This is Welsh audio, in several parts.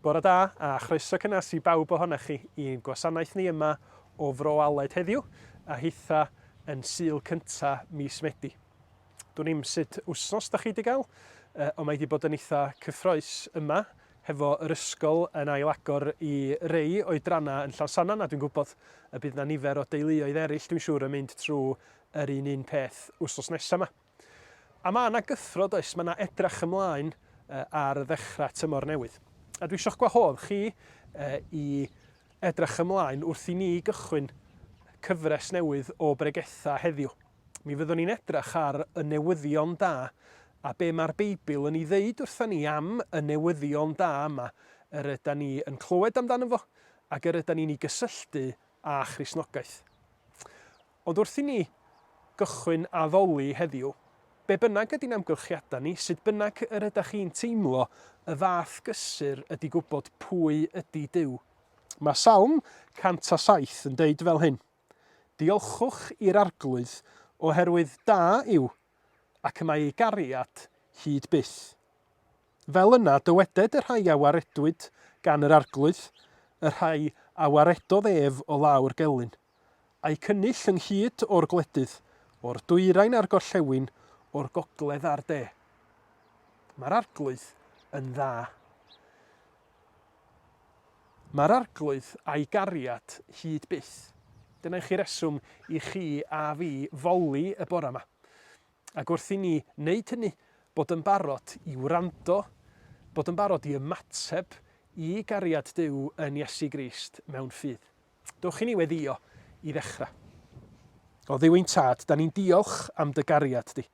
Bore da a chroeso cynnes i bawb ohonoch chi i'n gwasanaeth ni yma o Fro Aled heddiw, a hitha yn Sul cynta mis Medi. Dwn i'm sut wsnos da chi 'di gael, ond mae 'di bod yn eitha cyffroes yma hefo yr ysgol yn ail agor i rei oedrannau yn Llansannan a dwi'n gwybod y bydd 'na nifer o deuluoedd eraill dwi'n siŵr yn mynd trwy yr un un peth wsnos nesa 'ma. A mae 'na gyffro does, mae 'na edrach ymlaen ar ddechrau tymor newydd. A dwi eisiau'ch gwahodd chi i edrach ymlaen wrth i ni gychwyn cyfres newydd o bregethau heddiw. Mi fyddwn ni'n edrach ar y newyddion da a be mae'r Beibl yn ei ddeud wrtha ni am y newyddion da yma yr yda ni yn clywed amdano fo ac yr yda ni'n ei gysylltu â Christnogaeth. Ond wrth i ni gychwyn addoli heddiw, be bynnag ydy'n amgylchiadau ni, sut bynnag yr ydach chi'n teimlo, y fath gysur ydy gwybod pwy ydy Duw. Mae Salm 107 yn deud fel hyn, Diolchwch i'r Arglwydd, oherwydd da yw, ac y mae ei gariad hyd byth. Fel yna dyweded y rhai a waredwyd gan yr Arglwydd, y rhai a waredodd ef o law'r gelyn. A'u cynnull ynghyd o'r gwledydd, o'r dwyrain a'r gorllewin, o'r gogledd a'r de. Mae'r Arglwydd yn dda. Mae'r Arglwydd a'i gariad hyd byth. Dyna i chi reswm i chi a fi foli y bore yma. Ac wrth i ni wneud hynny, bod yn barod i wrando, bod yn barod i ymateb i gariad Duw yn Iesu Grist mewn ffydd. Dowch i ni weddïo i ddechrau. O Dduw ein Tad, da ni'n diolch am dy gariad di.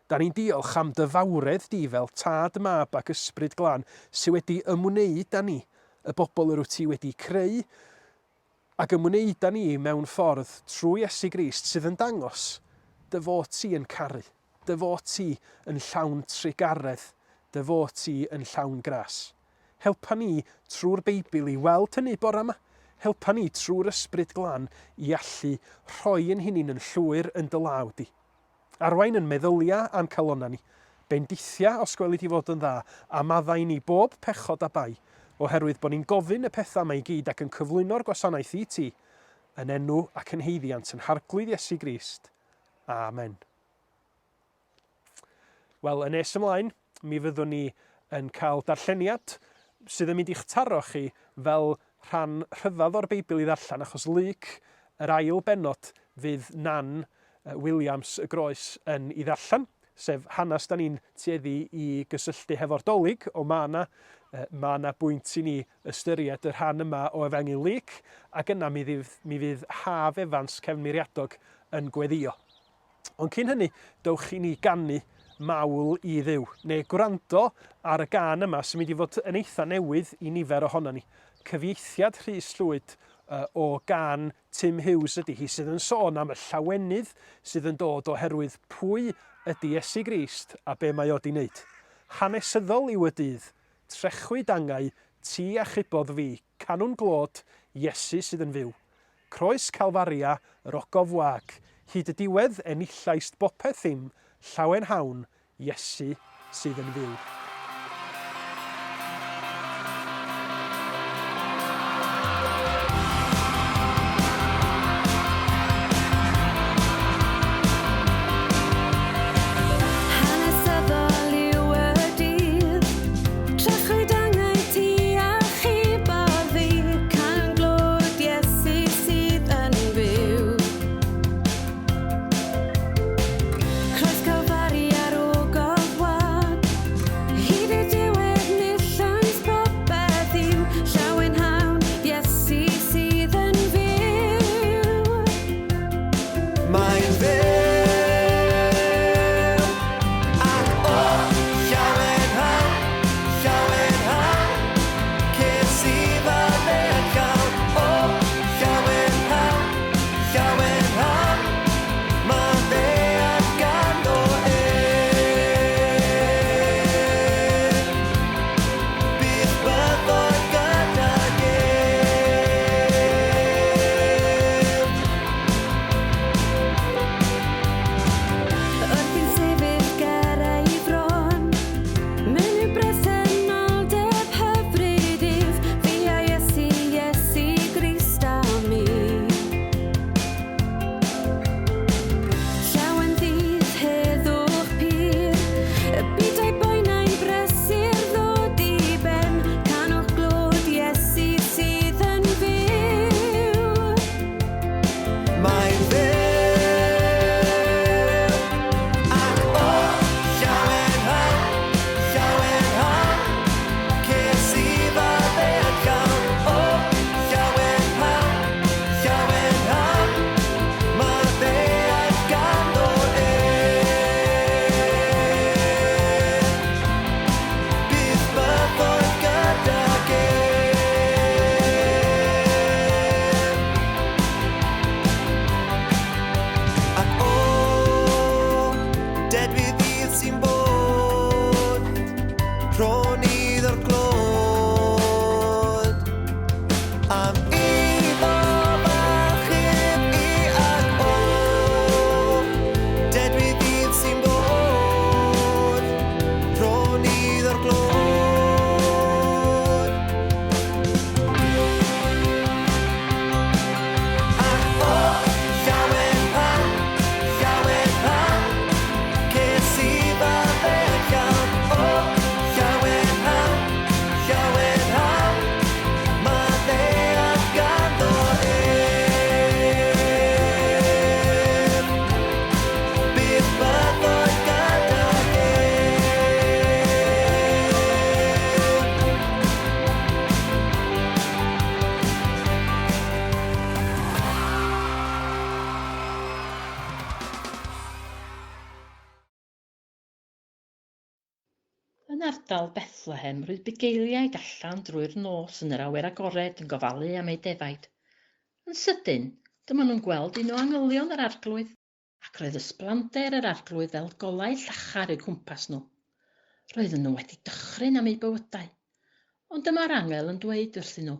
Da ni'n diolch am dy fawredd di fel Tad, Mab ac Ysbryd Glân sy wedi ymwneud â ni, y bobl yr wyt ti wedi creu, ac ymwneud â ni mewn ffordd trwy Iesu Grist sydd yn dangos dy fod ti yn caru, dy fod ti yn llawn trugaredd, dy fod ti yn llawn gras. Helpa ni trwy'r Beibl i weld hynny bore 'ma. Helpa ni trwy'r Ysbryd Glân i allu rhoi ein hunain yn llwyr yn dy law di. Arwain yn meddylia a'n calonna ni. Bendithia os gweli di fod yn dda, a maddau i ni bob pechod a bai, oherwydd bod ni'n gofyn y pethau 'ma i gyd ac yn cyflwyno'r gwasanaeth i ti, yn enw ac yn haeddiant yn Harglwydd Iesu Grist. Amen. Wel, yn nes ymlaen, mi fyddwn ni yn cael darlleniad sydd yn mynd i'ch taro chi fel rhan rhyfedd o'r Beibl i ddarllen, achos Luc, yr ail bennod, fydd Nan Williams y Groes yn ei ddarllen, sef hanes da ni'n tueddu i gysylltu hefo'r Dolig, ond mae yna, mae yna bwynt i ni ystyried y rhan yma o Efengyl Luc, ac yna mi fydd, mi fydd Haf Evans Cefn Meiriadog yn gweddio. Ond cyn hynny, dowch i ni ganu mawl i Dduw, neu gwrando ar y gân yma sy'n mynd i fod yn eitha newydd i nifer ohonon ni. Cyfieithiad Rhys Llwyd o gân Tim Hughes ydy hi, sydd yn sôn am y llawenydd sydd yn dod oherwydd pwy ydy Iesu Grist a be mae o 'di wneud. Hanesyddol yw y dydd, trechwyd angau, ti achubodd fi, canwn glod Iesu sydd yn fyw. Croes Calfaria, yr ogof wag, hyd y diwedd enillaist bopeth i'm llawenhawn, Iesu sydd yn fyw. Hanesyddol yw y dydd, trechwyd angau ti a chubodd fi, Can glod Iesu sydd yn fyw. Croes Calfari ar ogof wag, Yn ardal Bethlehem roedd bugeiliaid allan drwy'r nos yn yr awyr agored yn gofalu am eu defaid. Yn sydyn, dyma nhw'n gweld un o angylion yr Arglwydd, ac roedd ysblander yr Arglwydd fel golau llachar o'u cwmpas nhw. Roedden nhw wedi dychryn am eu bywydau. Ond dyma'r angel yn dweud wrthyn nhw,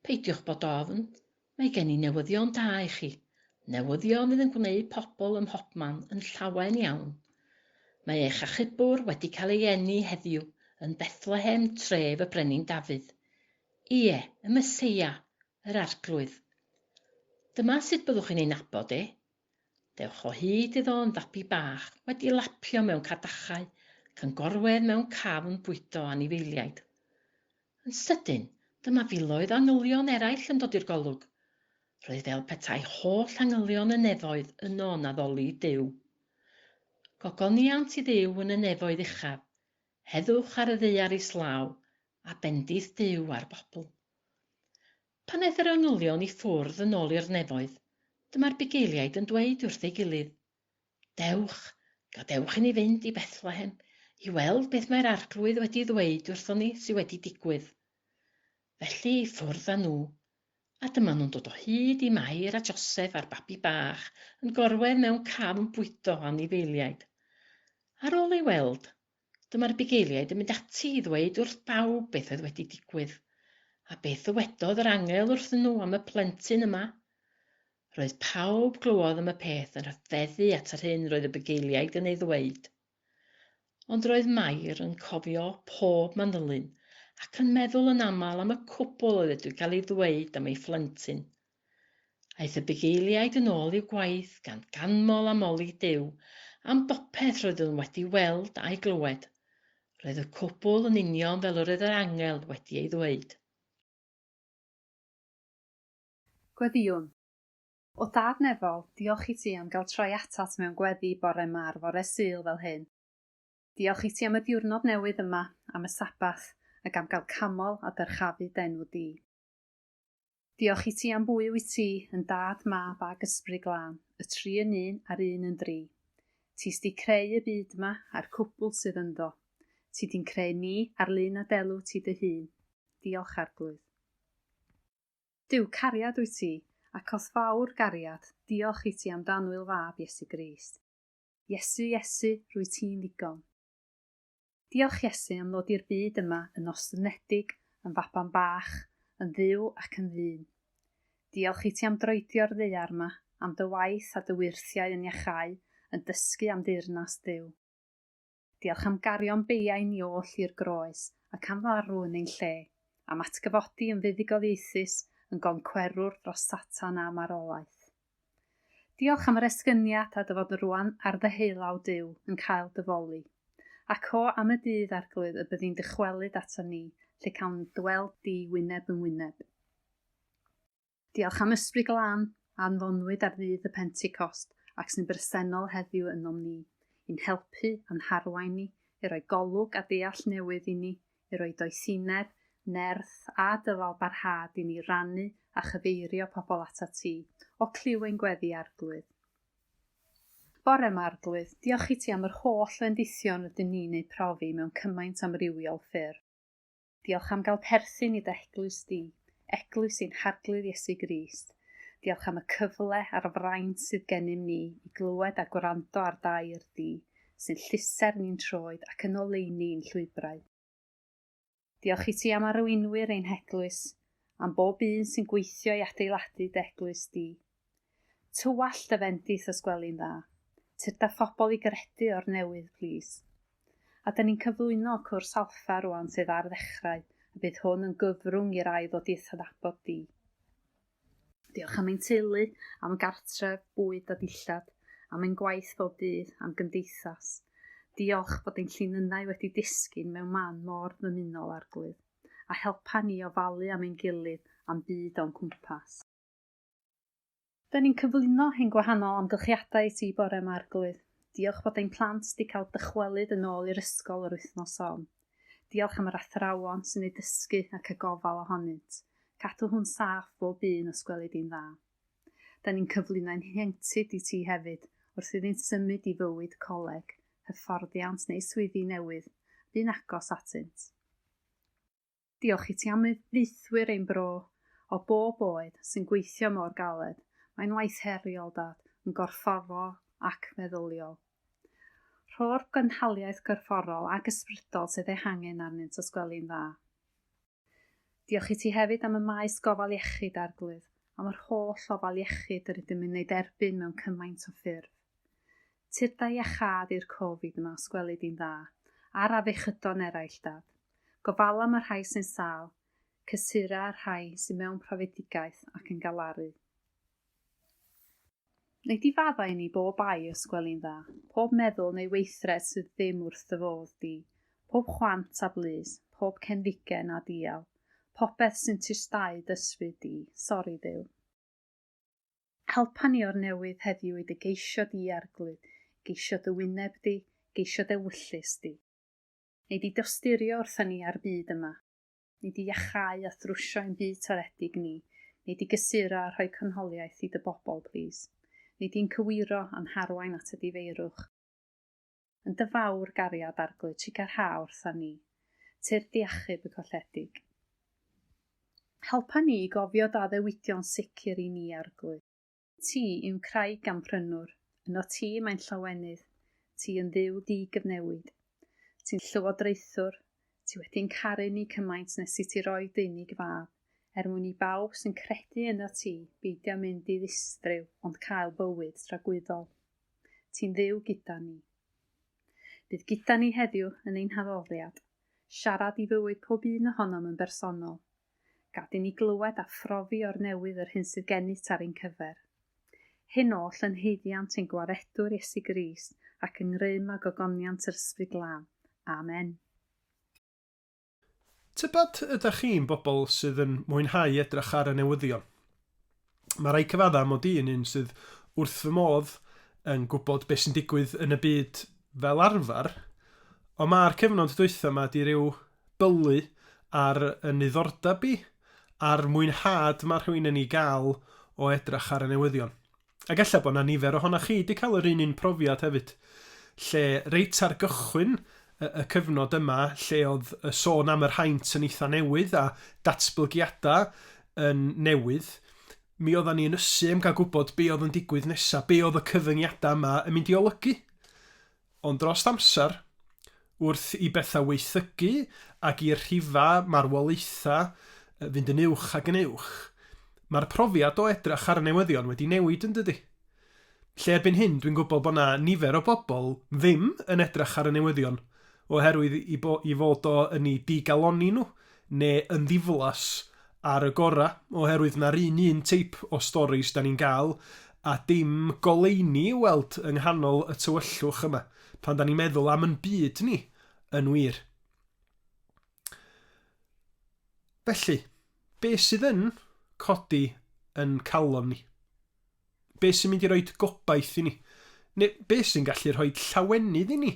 Peidiwch bod ofn, mae gen i newyddion da i chi, newyddion fydd yn gwneud pobl ym mhobman yn llawen iawn. Mae eich achubwr wedi cael ei eni heddiw yn Bethlehem, tref y Brenin Dafydd. Ie, y Meseia, yr Arglwydd. Dyma sut byddwch chi'n ei nabod e. Dewch o hyd iddo yn fabi bach, wedi lapio mewn cadachau ac yn gorwedd mewn cafn bwydo anifeiliaid. Yn sydyn, dyma filoedd o angylion eraill yn dod i'r golwg. Roedd fel petai holl angylion y nefoedd yno yn addoli Duw. Gogoniant i Dduw yn y nefoedd uchaf, heddwch ar y ddaear islaw, a bendith Duw ar bobl. Pan aeth yr angylion i ffwrdd yn ôl i'r nefoedd, dyma'r bugeiliaid yn dweud wrth ei gilydd, Dewch, gadewch i ni fynd i Bethlehem i weld beth mae'r Arglwydd wedi ddweud wrthon ni sy wedi digwydd. Felly i ffwrdd â nhw, a dyma nhw'n dod o hyd i Mair a Joseph a'r babi bach yn gorwedd mewn cafn bwydo anifeiliaid. Ar ôl ei weld, dyma'r bugeiliaid yn mynd ati i ddweud wrth bawb beth oedd wedi digwydd, a beth ddywedodd yr angel wrthyn nhw am y plentyn yma. Roedd pawb glywodd am y peth yn rhyfeddu at yr hyn roedd y bugeiliaid yn ei ddweud. Ond roedd Mair yn cofio pob manylyn ac yn meddwl yn aml am y cwbl oedd wedi cael ei ddweud am ei phlentyn. Aeth y bugeiliaid yn ôl i'w gwaith gan ganmol a moli Duw am bopeth roedden nhw wedi weld a'i glywed. Roedd y cwbl yn union fel yr oedd yr angel wedi ei ddweud. Gweddïwn. O Dad Nefol, diolch i ti am gael troi atat mewn gweddi bore 'ma ar fore Sul fel hyn. Diolch i ti am y diwrnod newydd yma, am y Sabath, ac am gael camol a dyrchafu d'enw di. Diolch i ti am bwy wyt ti, yn Dad, Mab ag Ysbryd Glân, y tri yn un a'r un yn dri. Ti s'di creu y byd 'ma a'r cwbl sydd ynddo. Ti di'n creu ni ar lun a delw ti dy hun. Diolch, Arglwydd. Duw cariad wyt ti, ac o'th fawr gariad, diolch i ti am d'annwyl Fab, Iesu Grist. Iesu, Iesu, rwyt ti'n ddigon. Diolch Iesu am ddod i'r byd yma yn ostynedig, yn faban bach, yn Dduw ac yn ddyn. Diolch i ti am droedio'r ddaear 'ma, am dy waith a dy wyrthiau yn iachau, yn dysgu am deyrnas Dduw. Diolch am gario'n beiau ni oll i'r groes, ac am farw yn ein lle, am atgyfodi yn fuddugoliaethus, yn goncwerwr dros Satan a marwolaeth. Diolch am yr esgyniad a dy fod rwan ar ddeheulaw Duw, yn cael dy foli. Ac o, am y dydd, Arglwydd, y byddi'n dychwelyd aton ni, lle cawn dy weld di wyneb yn wyneb. Diolch am Ysbryd Glân, a anfonwyd ar ddydd y Pentecost ac sy'n bresennol heddiw ynom ni, i'n helpu a'n harwain ni, i roi golwg a deall newydd i ni, i roi doethineb, nerth a dyfal barhad i ni rannu a chyfeirio pobl atat ti, o clyw ein gweddi, Arglwydd. Bore 'ma, Arglwydd, diolch i ti am yr holl fendithion rydyn ni'n eu profi mewn cymaint amrywiol ffyrdd. Diolch am gael perthyn i dy eglwys di, eglwys ein Harglwydd Iesu Grist. Diolch am y cyfle a'r fraint sydd gennym ni i glywed a gwrando ar d'air di, sy'n llusern i'n troed ac yn oleuni i'n llwybrau. Diolch i ti am arweinwyr ein heglwys, am bob un sy'n gweithio i adeiladu dy eglwys di. Tywallt dy fendith os gweli'n dda. Tyrd â phobl i gredu o'r newydd, plîs. A 'dan ni'n cyflwyno cwrs Alffa rwan sydd ar ddechrau, a bydd hwn yn gyfrwng i rai ddod i'th adnabod di. Diolch am ein teulu, am gartref, bwyd a dillad, am ein gwaith bob dydd, am gymdeithas. Diolch bod ein llinynnau wedi disgyn mewn man mor ddymunol, Arglwydd, a helpa ni ofalu am ein gilydd a'n byd o'n cwmpas. Da ni'n cyflwyno ein gwahanol amgylchiadau i ti bore 'ma, Arglwydd. Diolch bod ein plant 'di cael dychwelyd yn ôl i'r ysgol yr wythnos hon. Diolch am yr athrawon sy'n eu dysgu ac y gofal ohonynt. Cadw nhw'n saff bob un os gweli di'n dda. Da ni'n cyflwyno ein hieuenctid i ti hefyd, wrth iddynt symud i fywyd coleg, hyfforddiant neu swyddi newydd. Bu'n agos atynt. Diolch i ti am ddieithwyr ein bro, o bob oed, sy'n gweithio mor galed. Mae'n waith heriol, Dad, yn gorfforol ac meddyliol. Rho'r gynhaliaeth gorfforol ac ysbrydol sydd ei hangen arnynt os gweli'n dda. Diolch i ti hefyd am y maes gofal iechyd, Arglwydd, am yr holl ofal iechyd yr ydym yn ei derbyn mewn cymaint o ffyrdd. Tyrd â iachâd i'r Covid yma os gweli di'n dda, a'r afiechydon eraill, Dad. Gofala am y rhai sy'n sâl, cysura y rhai sydd mewn profedigaeth ac yn galaru. Wnei di faddau i ni bob bai os gweli'n dda, pob meddwl neu weithred sydd ddim wrth dy fodd di, pob chwant a blys, pob cenfigen a dial, popeth sy'n tristáu d'ysbryd di, sori Dduw. Helpa ni o'r newydd heddiw i dy geisio di, Arglwydd, geisio dy wyneb di, geisio d'ewyllys di. Wnei di dosturio wrtha ni a'r byd yma. Nei di iachau a thrwsio ein byd toredig ni. Nei di gysuro a rhoi cynholiaeth i dy bobl, plîs. Nei di'n cywiro a'n harwain at y difeirwch. Yn dy fawr gariad, Arglwydd, trugarha wrtha ni. Tyrd i achub y colledig. Helpa ni i gofio dy addewidion sicr i ni, Arglwydd. Ti yw'n craig a'm prynwr, yno ti mae'n llawenydd, ti yn Dduw di-gyfnewid. Ti'n llywodraethwr, ti wedi'n caru ni cymaint nes i ti roi dy unig fab, er mwyn i bawb sy'n credu ynot ti beidio mynd i ddistryw ond cael bywyd tragwyddol. Ti'n Dduw gyda ni. Bydd gyda ni heddiw yn ein haddoliad, siarad i fywyd pob un ohonom yn bersonol. Gad i ni glywed a phrofi o'r newydd yr hyn sydd gennyt ar ein cyfer. Hyn oll yn haeddiant ein Gwaredwr Iesu Grist ac yng ngrym a gogoniant yr Ysbryd Glân. Amen. Tybed ydach chi'n bobl sydd yn mwynhau edrych ar y newyddion? Mae rhaid cyfadda mod i'n un sydd wrth fy modd yn gwybod beth sy'n digwydd yn y byd fel arfer, ond mae'r cyfnod dwytha 'ma 'di ryw bylu ar y niddordeb i, a'r mwynhad mae rhywun yn ei gael o edrach ar y newyddion. Ac ella bod 'na nifer ohonoch chi 'di cael yr un un profiad hefyd, lle reit ar gychwyn y, y cyfnod yma, lle oedd y sôn am yr haint yn eitha newydd a datblygiadau yn newydd, mi oeddan ni yn ysu am gael gwybod be oedd yn digwydd nesaf, be oedd y cyfyngiadau yma yn mynd i olygu. Ond dros amser, wrth i bethau waethygu ac i'r rhifau marwolaethau fynd yn uwch ac yn uwch, mae'r profiad o edrach ar y newyddion wedi newid yn dydi? Lle erbyn hyn dwi'n gwybod bod 'na nifer o bobl ddim yn edrach ar y newyddion oherwydd i bo- i fod o yn eu digalonni nhw neu yn ddiflas ar y gorau oherwydd na'r un un teip o storis da ni'n gael a dim goleuni i'w weld yng nghanol y tywyllwch yma pan da ni'n meddwl am yn byd ni yn wir. Felly, be sydd yn codi yn calon ni? Be sy'n mynd i roid gobaith i ni? Neu be sy'n gallu rhoi llawenydd i ni,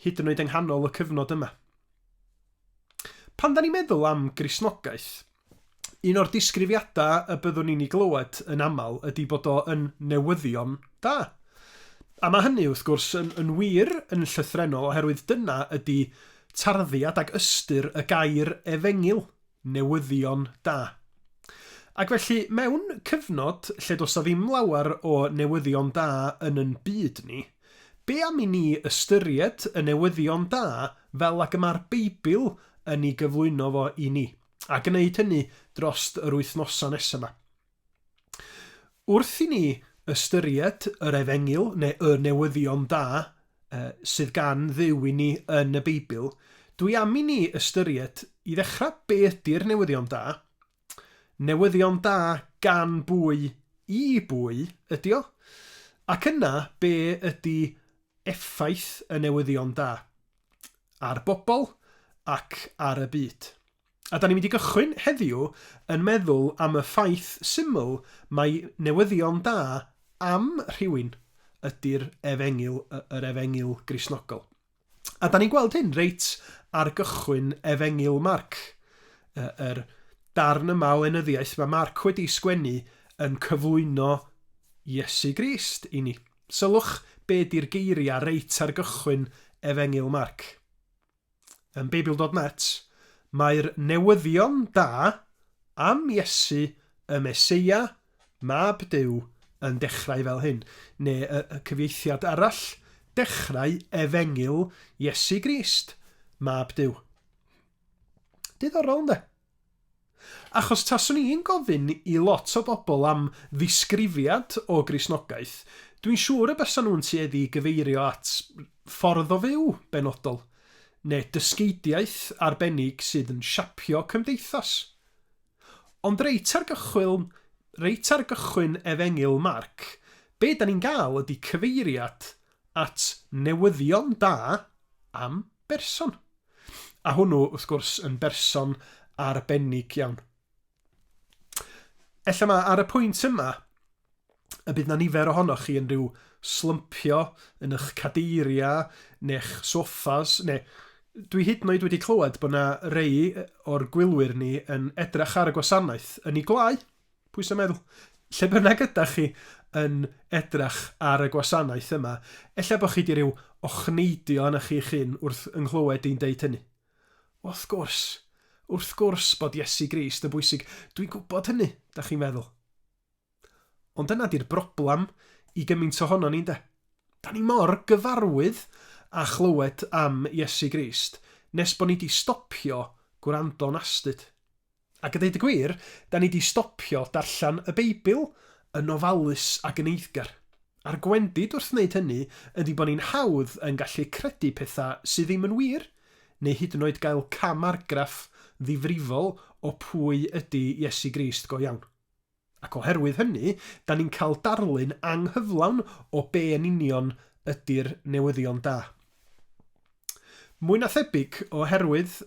hyd yn oed yng nghanol y cyfnod yma? Pan da ni'n meddwl am Gristnogaeth, un o'r disgrifiadau y byddwn ni'n ei glywed yn aml ydy bod o yn newyddion da. A mae hynny, wrth gwrs, yn, yn wir yn llythrennol oherwydd dyna ydy tarddiad ac ystyr y gair efengyl. Newyddion da. Ac felly, mewn cyfnod lle does 'na ddim lawer o newyddion da yn yn byd ni, be am i ni ystyried y newyddion da fel ag y mae'r Beibl yn ei gyflwyno fo i ni, a gwneud hynny drost yr wythnosau nesaf 'ma. Wrth i ni ystyried yr Efengyl, neu y newyddion da, sydd gan Dduw i ni yn y Beibl, dwi am i ni ystyried i ddechrau be ydy'r newyddion da. Newyddion da gan bwy i bwy ydy o, ac yna be ydy effaith y newyddion da ar bobl ac ar y byd. A da ni'n mynd i gychwyn heddiw yn meddwl am y ffaith syml mai newyddion da am rhywun ydy'r Efengyl, yr Efengyl Gristnogol. A da ni'n gweld hyn reit ar gychwyn Efengyl Marc, yr darn yma o lenyddiaeth mae Marc wedi sgwennu yn cyflwyno Iesu Grist i ni. Sylwch be di'r geiriau reit ar gychwyn Efengyl Marc. Yn Beibl.net, mae'r newyddion da am Iesu y Meseia, Mab Duw, yn dechrau fel hyn, neu y, y cyfieithiad arall, dechrau efengyl Iesu Grist, Mab Duw. Diddorol, ynddo? Achos taswn i'n gofyn i lot o bobl am ddisgrifiad o Gristnogaeth, dwi'n siŵr y bysa nhw'n tueddu i gyfeirio at ffordd o fyw benodol, neu dysgeidiaeth arbennig sydd yn siapio cymdeithas. Ond reit ar gychwyn, reit ar gychwyn Efengyl Marc, be da ni'n gael ydy cyfeiriad at newyddion da am berson. A hwnnw, wrth gwrs, yn berson arbennig iawn. Ella ma ar y pwynt yma y bydd na nifer ohonoch chi yn rhyw slympio yn eich cadeiriau neu'ch soffas, neu dwi hyd yn oed wedi clywed bod na rei o'r gwylwyr ni yn edrach ar y gwasanaeth yn ei gwlau. Pwy sy'n meddwl? Lle bynnag ydach chi yn edrach ar y gwasanaeth yma, ella bod chi 'di rhyw ochneidio arnoch chi'ch hun wrth 'y nghlywed i'n deud hynny. Wrth gwrs, wrth gwrs bod Iesu Grist yn bwysig, dwi'n gwybod hynny, dach chi'n feddwl. Ond dyna 'di'r broblam i gymaint ohonon ni, ynde? Da ni mor gyfarwydd â chlywed am Iesu Grist nes bod ni 'di stopio gwrando'n astud. Ac a deud y gwir, da ni 'di stopio darllen y Beibl yn ofalus ac yn eiddgar. A'r gwendid wrth wneud hynny ydi bod ni'n hawdd yn gallu credu pethau sydd ddim yn wir, neu hyd yn oed gael cam-argraff ddifrifol o pwy ydi Iesu Grist go iawn. Ac oherwydd hynny, da ni'n cael darlun anghyflawn o be yn union ydi'r newyddion da. Mwy na thebyg, oherwydd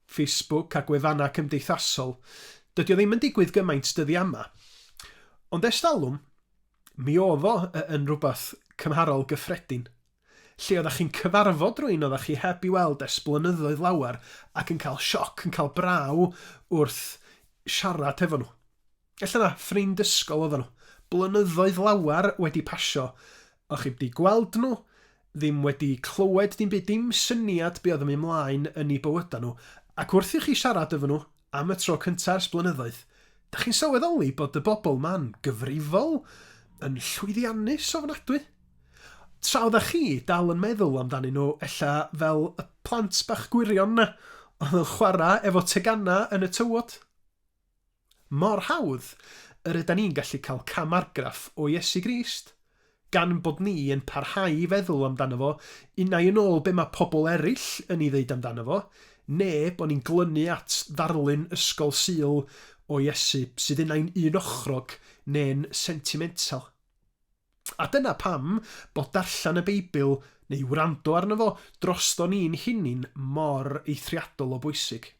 Facebook a gwefannau cymdeithasol, dydy o ddim yn digwydd gymaint dyddiau yma. Ond ers talwm, mi oedd o yn rhywbeth cymharol gyffredin. Lle oeddach chi'n cyfarfod rhywun oeddach chi heb i weld ers blynyddoedd lawer ac yn cael sioc, yn cael braw wrth siarad hefo nhw. Ella na ffrind ysgol oedden nhw. Blynyddoedd lawer wedi pasio, o'ch chi wedi gweld nhw, ddim wedi clywed dim byd, dim syniad be oedd yn mynd mlaen yn eu bywydau nhw, ac wrth i chi siarad efo nhw am y tro cyntaf ers blynyddoedd, dach chi'n sylweddoli bod y bobl 'ma'n gyfrifol, yn llwyddiannus ofnadwy. Tra oeddach chi dal yn meddwl amdanyn nhw ella fel y plant bach gwirion 'na oedd yn chwarae efo teganau yn y tywod. Mor hawdd yr ydan ni'n gallu cael cam-argraff o Iesu Grist, gan bod ni yn parhau i feddwl amdano fo unai yn ôl be mae pobl eraill yn ei ddeud amdano fo, neu bod ni'n glynu at ddarlun Ysgol Sul o Iesu sydd unai'n un-ochrog neu'n sentimental. A dyna pam bod darllen y Beibl neu wrando arno fo drosto ni'n hunin mor eithriadol o bwysig.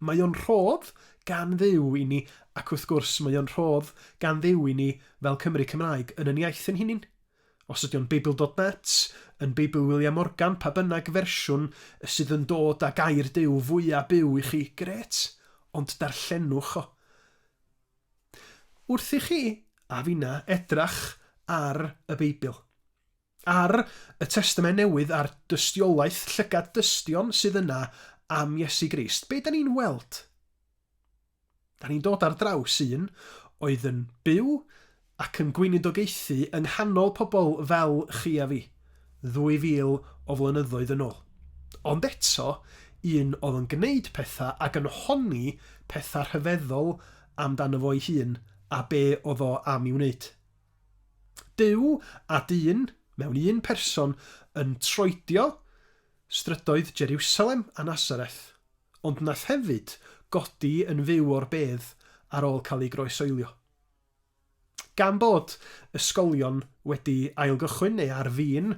Mae o'n rhodd gan Dduw i ni ac wrth gwrs mae o'n rhodd gan Dduw i ni fel Cymry Cymraeg yn yn iaith ein hunin. Os ydy o'n Beibl dot net, yn Beibl William Morgan, pa bynnag fersiwn sydd yn dod â gair Duw fwya byw i chi, grêt, ond darllenwch o. Wrth i chi, a finna, edrach ar y Beibl, ar y Testament Newydd a'r dystiolaeth llygad dystion sydd yna am Iesu Grist, be da ni'n weld? Da ni'n dod ar draws un oedd yn byw ac yn gweinidogaethu yng nghanol pobl fel chi a fi, ddwy fil o flynyddoedd yn ôl. Ond eto, un oedd yn gwneud pethau ac yn honni pethau rhyfeddol amdano fo'i hun a be oedd o am i wneud. Duw a dyn mewn un person yn troedio strydoedd Jeriwsalem a Nasareth, ond nath hefyd godi yn fyw o'r bedd ar ôl cael ei groesoelio. Gan bod ysgolion wedi ailgychwyn, neu ar fin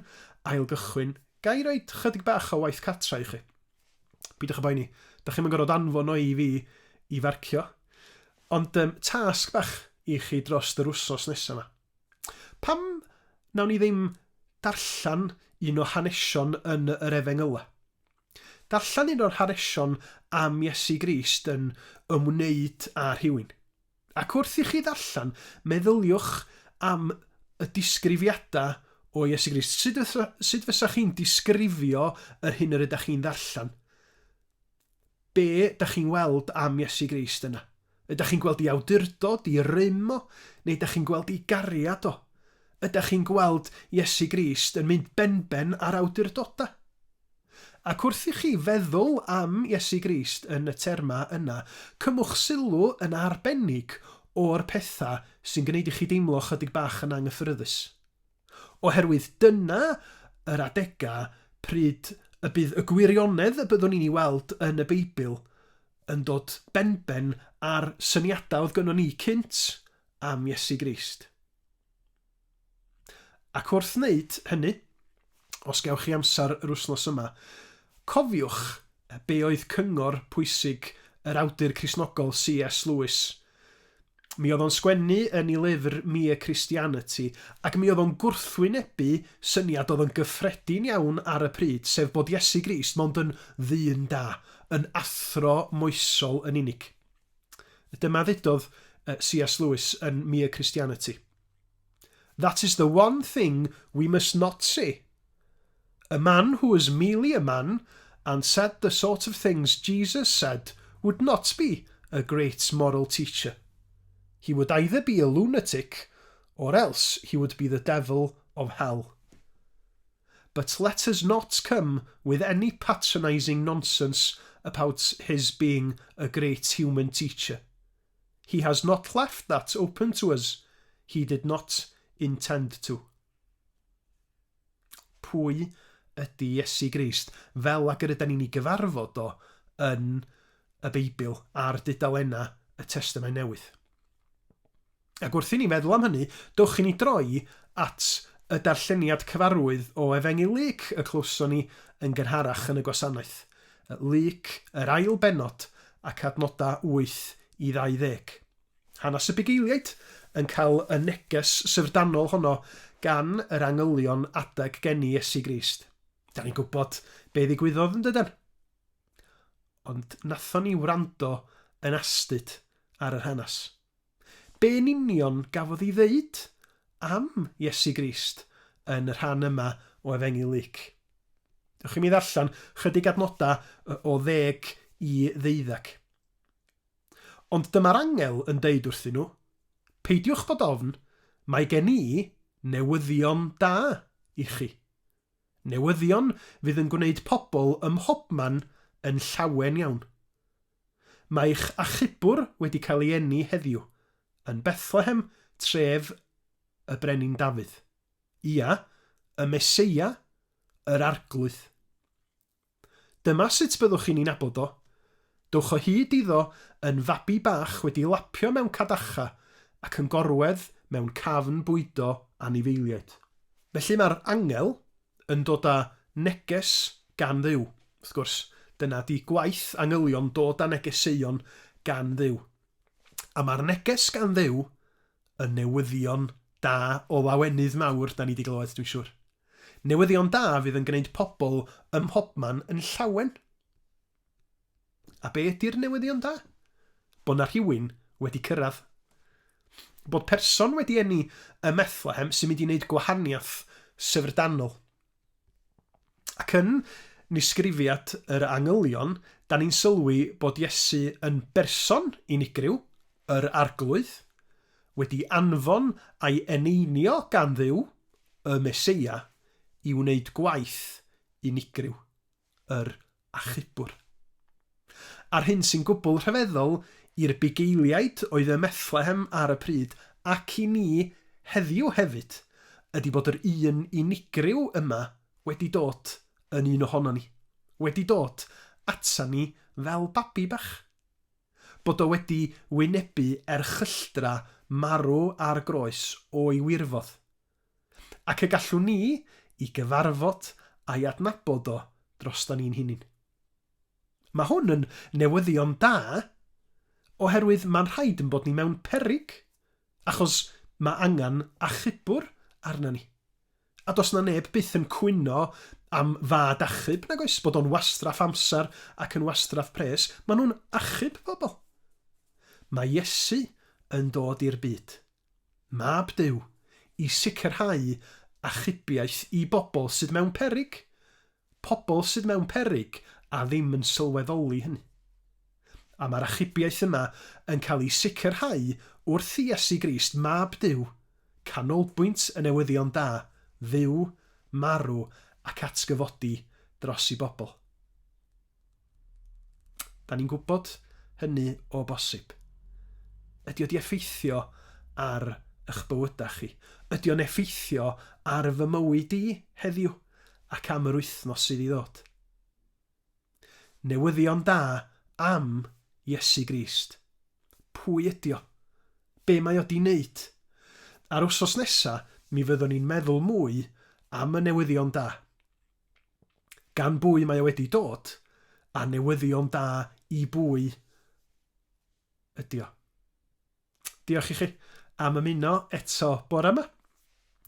ailgychwyn, ga i roid chydig bach o waith cartra i chi? Peidiwch â boeni, dach chi'm yn gorfod anfon o i fi i farcio. Ond um, tasg bach i chi dros yr wsos nesaf yma. Pam nawn ni ddim darllen un o hanesion yn yr Efengylau? Darllen un o'r hanesion am Iesu Grist yn ymwneud â rhywun. Ac wrth i chi ddarllen, meddyliwch am y disgrifiadau o Iesu Grist. Sut fysa, sut fysa chi'n disgrifio yr hyn yr ydych chi'n ddarllen? Be dach chi'n weld am Iesu Grist yna? Ydach chi'n gweld ei awdurdod, ei rym o, neu ydach chi'n gweld ei gariad o? Ydach chi'n gweld Iesu Grist yn mynd benben â'r awdurdodau? Ac wrth i chi feddwl am Iesu Grist yn y termau yna, cymwch sylw yn arbennig o'r pethau sy'n gwneud i chi deimlo chydig bach yn anghyffyrddus. Oherwydd dyna yr adegau pryd y bydd y gwirionedd y byddwn ni'n ei weld yn y Beibl yn dod benben â'r syniadau oedd gynnon ni cynt am Iesu Grist. Ac wrth wneud hynny, os gewch chi amser yr wythnos yma, cofiwch be oedd cyngor pwysig yr awdur Cristnogol C.S. Lewis. Mi oedd o'n sgwennu yn ei lyfr Mere Christianity, ac mi oedd o'n gwrthwynebu syniad oedd yn gyffredin iawn ar y pryd, sef bod Iesu Grist mond yn ddyn da, yn athro moesol yn unig. Dyma ddudodd C.S. Lewis yn Mere Christianity. That is the one thing we must not say. A man who was merely a man and said the sort of things Jesus said would not be a great moral teacher. He would either be a lunatic or else he would be the devil of hell. But let us not come with any patronising nonsense about his being a great human teacher. He has not left that open to us. He did not intend to. Pwy ydy Iesu Grist fel ag yr ydan ni'n ei gyfarfod o yn y Beibl ar dudalennau y Testament Newydd? Ac wrth i ni feddwl am hynny, dowch i ni droi at y darlleniad cyfarwydd o Efengyl Luc y clywson ni yn gynharach yn y gwasanaeth. Luc, yr ail bennod, ac adnodau 8 i 20. Hanes y bugeiliaid yn cael y neges syfrdanol honno gan yr angylion adeg geni Iesu Grist. Da ni'n gwybod be ddigwyddodd yn dydan? Ond nathon ni wrando yn astud ar yr hanes. Be yn union gafodd ei ddeud am Iesu Grist yn y rhan yma o Efengyl Luc? Dewch i mi ddarllen chydig adnodau o ddeg i ddeuddeg. Ond dyma'r angel yn deud wrthyn nhw, Peidiwch bod ofn, mae gen i newyddion da i chi. Newyddion fydd yn gwneud pobl ym mhobman yn llawen iawn. Mae eich achubwr wedi cael ei eni heddiw, yn Bethlehem, tref y Brenin Dafydd. Ia, y Meseia, yr Arglwydd. Dyma sut byddwch chi'n ei nabod o. Dowch o hyd iddo yn fabi bach wedi lapio mewn cadacha ac yn gorwedd mewn cafn bwydo anifeiliaid. Felly mae'r angel yn dod â neges gan Dduw. Wrth gwrs, dyna 'di gwaith angylion, dod â negeseuon gan Dduw. A mae'r neges gan Dduw yn newyddion da o lawenydd mawr, da ni 'di glywed, dwi'n siŵr. Newyddion da fydd yn gwneud pobl ym mhobman yn llawen. A be ydy'r newyddion da? Bod 'na rhywun wedi cyrraedd. Bod person wedi eni ym Methlehem sy'n mynd i wneud gwahaniaeth syfrdanol. Ac yn nisgrifiad yr angylion, da ni'n sylwi bod Iesu yn berson unigryw, yr Arglwydd, wedi anfon a'i eneinio gan Dduw, y Meseia, i wneud gwaith unigryw, yr Achubwr. A'r hyn sy'n gwbl rhyfeddol i'r bugeiliaid oedd ym Methlehem ar y pryd, ac i ni heddiw hefyd, ydy bod yr un unigryw yma wedi dod yn un ohonon ni, wedi dod atan ni fel babi bach. Bod o wedi wynebu erchylltra marw ar groes o'i wirfodd. Ac y gallwn ni i gyfarfod a'i adnabod o droston ni'n hunin. Mae hwn yn newyddion da, oherwydd mae'n rhaid yn bod ni mewn peryg, achos mae angen achubwr arna ni. A does 'na neb byth yn cwyno am fad achub, nag oes? Bod o'n wastraff amser ac yn wastraff pres. Maen nhw'n achub pobl. Mae Iesu yn dod i'r byd, Mab Duw, i sicrhau achubiaeth i bobl sydd mewn peryg. Pobl sydd mewn peryg a ddim yn sylweddoli hynny. A mae'r achubiaeth yma yn cael ei sicrhau wrth i Iesu Grist, Mab Duw, canolbwynt y newyddion da, fyw, marw ac atgyfodi dros i bobl. Da ni'n gwybod hynny o bosib. Ydy o di effeithio ar eich bywydau chi? Ydy o'n effeithio ar fy mywyd i heddiw ac am yr wythnos sydd i ddod? Newyddion da am Iesu Grist. Pwy ydy o? Be mae o di wneud? A'r wsos nesa, mi fyddwn ni'n meddwl mwy am y newyddion da. Gan bwy mae o wedi dod, a newyddion da i bwy ydy o. Diolch i chi am ymuno eto bore yma.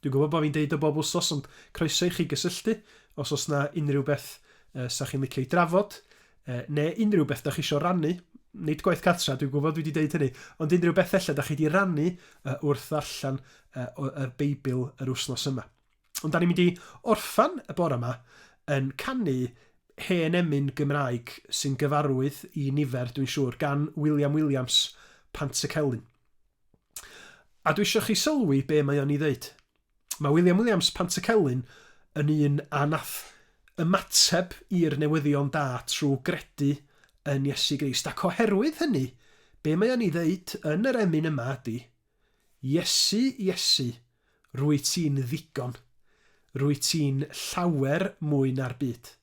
Dwi'n gwybod bod fi'n deud o bob wsos, ond croeso i chi gysylltu os oes na unrhyw beth uh, sa chi'n licio i drafod, uh, neu unrhyw beth da chi eisiau rannu, nid gwaith cartra, dwi'n gwybod dwi wedi deud hynny, ond unrhyw beth ella da chi wedi rannu uh, wrth ddarllen uh, y Beibl yr wythnos yma. Ond da ni'n mynd i orffan y bore yma yn canu hen emyn Gymraeg sy'n gyfarwydd i nifer, dwi'n siŵr, gan William Williams, Pantycelyn. A dwi eisiau chi sylwi be mae o'n ei ddeud. Mae William Williams Pantycelyn yn un a nath ymateb i'r newyddion da trwy gredu yn Iesu Grist. Ac oherwydd hynny, be mae o'n ei ddeud yn yr emyn yma ydy, Iesu, Iesu, rwyt ti'n ddigon. Rwyt ti'n llawer mwy na'r byd.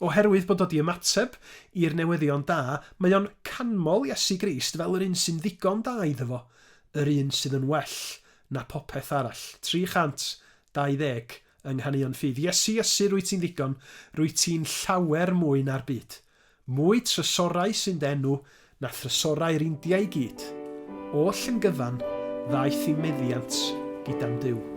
Oherwydd bod o 'di ymateb i'r newyddion da, mae o'n canmol Iesu Grist fel yr un sy'n ddigon da iddo fo, yr un sydd yn well na popeth arall. 320 yng Nghaneuon Ffydd. Iesu, Iesu, rwyt ti'n ddigon, rwyt ti'n llawer mwy na'r byd. Mwy trysorau sy'n d'enw na thrysorau'r India i gyd. Oll yn gyfan, ddaeth i'm meddiant gyda'm Duw.